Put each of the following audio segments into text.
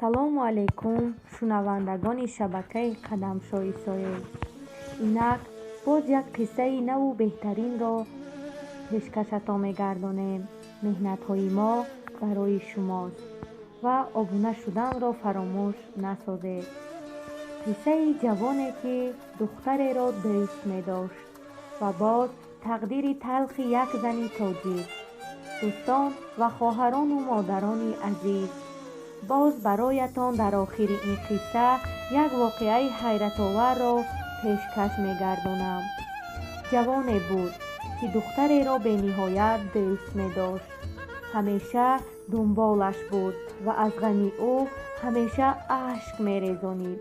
Ассалому алайкум, шунавандагони шабакаи Қадамшоҳи Соҳил. Инак боз як қиссаи наву беҳтаринро пешкашатон мегардонем. Меҳнатҳои мо барои шумост ва обуна шуданро фаромӯш насозед. Қиссаи ҷавоне, ки духтареро дӯст медошт ва боз тақдири талхи як зани тоҷик. Дӯстон ва хоҳарону модарони азиз, боз бароятон дар охири ин қисса як воқеаи ҳайратоварро пешкаш мегардонам. Ҷавоне буд, ки духтареро бениҳоят дӯст медошт. Ҳамеша дунболаш буд ва аз ғами ӯ ҳамеша ашк мерезонид.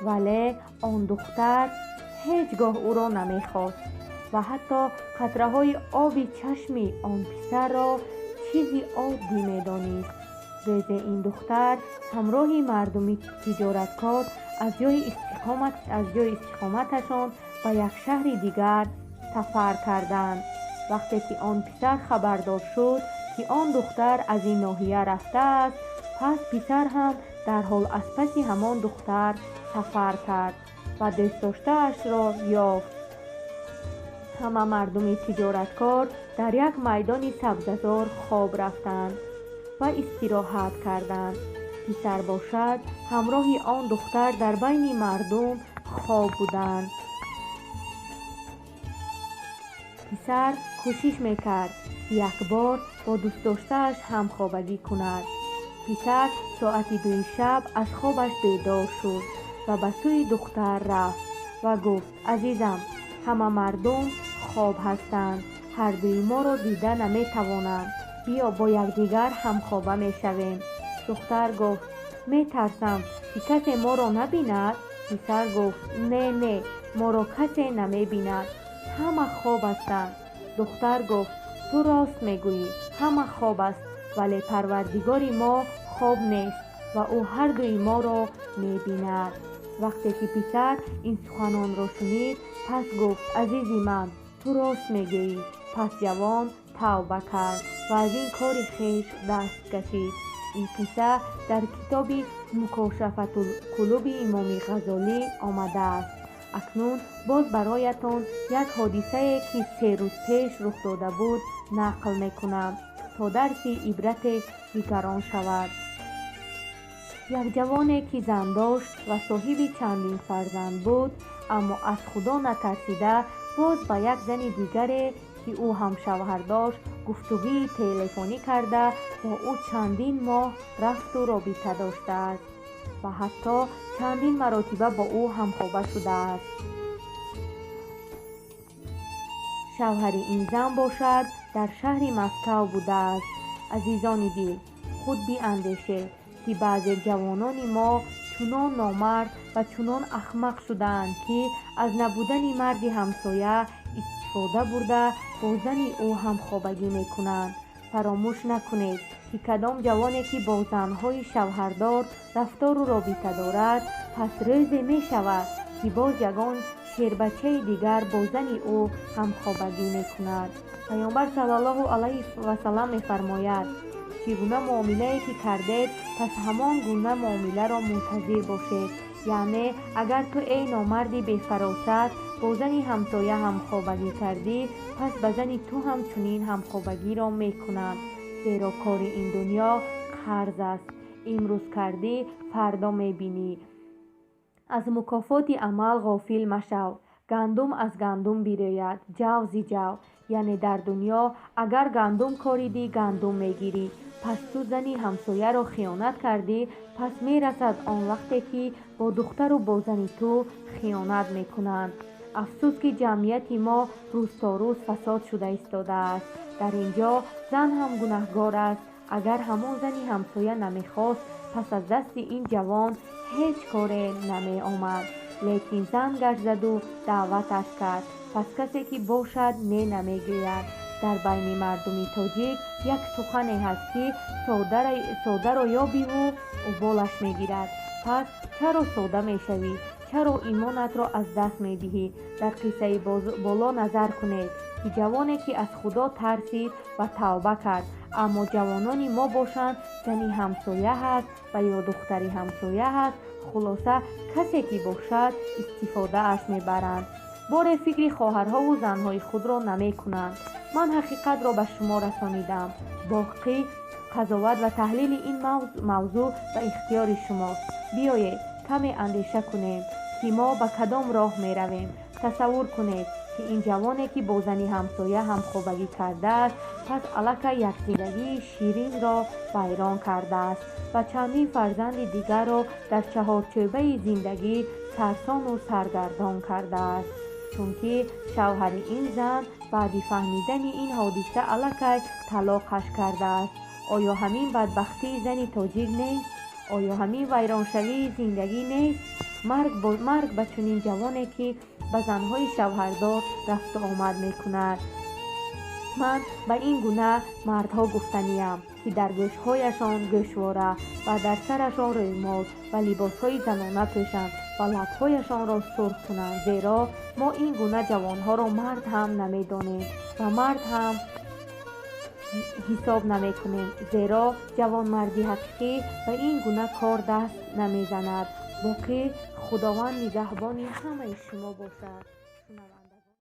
Вале он духтар ҳеҷ гоҳ ӯро намехост ва ҳатто қатраҳои оби чашми он писарро чизи оддӣ медонист. Рӯзе ин духтар ҳамроҳи мардуми тиҷораткор аз ҷойи истиқоматашон ба як шаҳри дигар сафар карданд. Вақте ки он писар хабардор шуд, ки он духтар аз ин ноҳия рафтааст, пас писар ҳам дарҳол аз паси ҳамон духтар сафар кард ва дӯстдоштаашро ёфт. Ҳама мардуми тиҷораткор дар як майдони сабзазор хоб рафтанд ва истироҳат карданд. Писар бошад, ҳамроҳи он духтар дар байни мардум хоб буданд. Писар кӯшиш мекард, ки якбор бо дӯстдоштааш ҳамхобагӣ кунад. Писар соати 2 шаб аз хобаш бедор шуд ва ба сӯи духтар рафт ва гуфт: азизам, ҳама мардум хоб ҳастанд, ҳардуи моро дида наметавонанд. Биё бо якдигар ҳамхоба мешавем. Духтар гуфт: метарсам, ки касе моро набинад. Писар гуфт: не, не, моро касе намебинад, ҳама хоб ҳастанд. Духтар гуфт: ту рост мегӯӣ, ҳама хоб аст, вале Парвардигори мо хоб нест ва ӯ ҳардуи моро мебинад. Вақте ки писар ин суханонро шунид, пас гуфт: азизи ман, ту рост мегӯӣ. Пас ҷавон тавба кард ва аз ин кори хеш даст кашид. Ин қисса дар китоби Мукошафатулқулуби Имоми Ғазолӣ омадааст. Акнун боз бароятон як ҳодисае, ки 3 рӯз пеш рух дода буд, нақл мекунам, то дарси ибрате дигарон шавад. Як ҷавоне, ки зан дошт ва соҳиби чандин фарзанд буд, аммо аз Худо натарсида боз ба як зани дигаре, ки ӯ ҳам шавҳар дошт, гуфтугӯи телефонӣ карда бо ӯ чандин моҳ рафту робита доштааст ва ҳатто чандин маротиба бо ӯ ҳамхоба шудааст. Шавҳари ин зан бошад, дар шаҳри Москав будааст. Азизони дил, худ биандешед, ки баъзе ҷавонони мо чунон номард ва чунон ахмақ шудаанд, ки аз набудани марди ҳамсоя истифода бурда бо зани ӯ ҳамхобагӣ мекунанд. Фаромӯш накунед, ки кадом ҷавоне, ки бо занҳои шавҳардор рафтору робита дорад, пас рӯзе мешавад, ки боз ягон шербачаи дигар бо зани ӯ ҳамхобагӣ мекунад. Паёмбар саллаллоҳу алайҳи васаллам мефармояд: чӣ гуна муомилае ки кардед, пас ҳамон гуна муомиларо мунтазир бошед. Яъне агар ту эй номарди бефаросат бо зани ҳамсоя ҳамхобагӣ кардӣ, пас ба зани ту ҳам чунин ҳамхобагиро мекунанд. Зеро кори ин дунё қарз аст. Имрӯз кардӣ, фардо мебинӣ. Аз мукофоти амал ғофил машав. Гандум аз гандум бирӯяд, ҷав зи ҷав. Яъне дар дунё агар гандум коридӣ, гандум мегирӣ. Пас ту зани ҳамсояро хиёнат кардӣ, пас мерасад он вақте, ки бо духтару бо зани ту хиёнат мекунанд. Афсӯс, ки ҷамъияти мо рӯз то рӯз фасод шуда истодааст. Дар ин ҷо зан ҳам гунаҳгор аст. Агар ҳамон зани ҳамсоя намехост, пас аз дасти ин ҷавон ҳеҷ коре намеомад. Лекин зан гашт заду даъваташ кард. Пас касе ки бошад, не намегӯяд. Дар байни мардуми тоҷик як сухане ҳаст, ки содаро ёбиву уболаш мегирад. Пас чаро сода мешавӣ? Чаро имонатро аз даст медиҳӣ? Дар қиссаи боло назар кунед, Ки ҷавоне, ки аз Худо тарсид ва тавба кард. Аммо ҷавонони мо бошанд, зани ҳамсоя ҳаст ва ё духтари ҳамсоя ҳаст, хулоса, касе ки бошад, истифодааш мебаранд. Боре фикри хоҳарҳову занҳои худро намекунанд. Ман ҳақиқатро ба шумо расонидам. Боқӣ қазоват ва таҳлили ин мавзӯъ ба ихтиёри шумост. Биёед, каме андеша кунем, ки мо ба кадом роҳ меравем. Тасаввур кунед, ки ин ҷавоне, ки бо зани ҳамсоя ҳамхобагӣ кардааст, пас аллакай як зиндагии ширинро вайрон кардааст ва чандин фарзанди дигарро дар чаҳорчӯбаи зиндагӣ сарсону саргардон кардааст. Чунки шавҳари ин зан баъди фаҳмидани ин ҳодиса аллакай талоқаш кардааст. Оё ҳамин бадбахтии зани тоҷик нест? Оё ҳамин вайроншавии зиндагӣ нест? Марг ба чунин ҷавоне, ки ба занҳои шавҳардор рафту омад мекунад. Ман ба ин гуна мардҳо гуфтаниям, ки дар гӯшҳояшон гӯшвора ва дар сарашон рӯймол ва либосҳои занона пӯшанд ва лабҳояшонро сурх кунанд, зеро мо ин гуна ҷавонҳоро мард ҳам намедонем ва мард ҳам ҳисоб намекунем, зеро ҷавонмарди ҳақиқӣ ба ин гуна кор даст намезанад. Боқӣ Худованд нигаҳбони ҳамаи шумо бошад.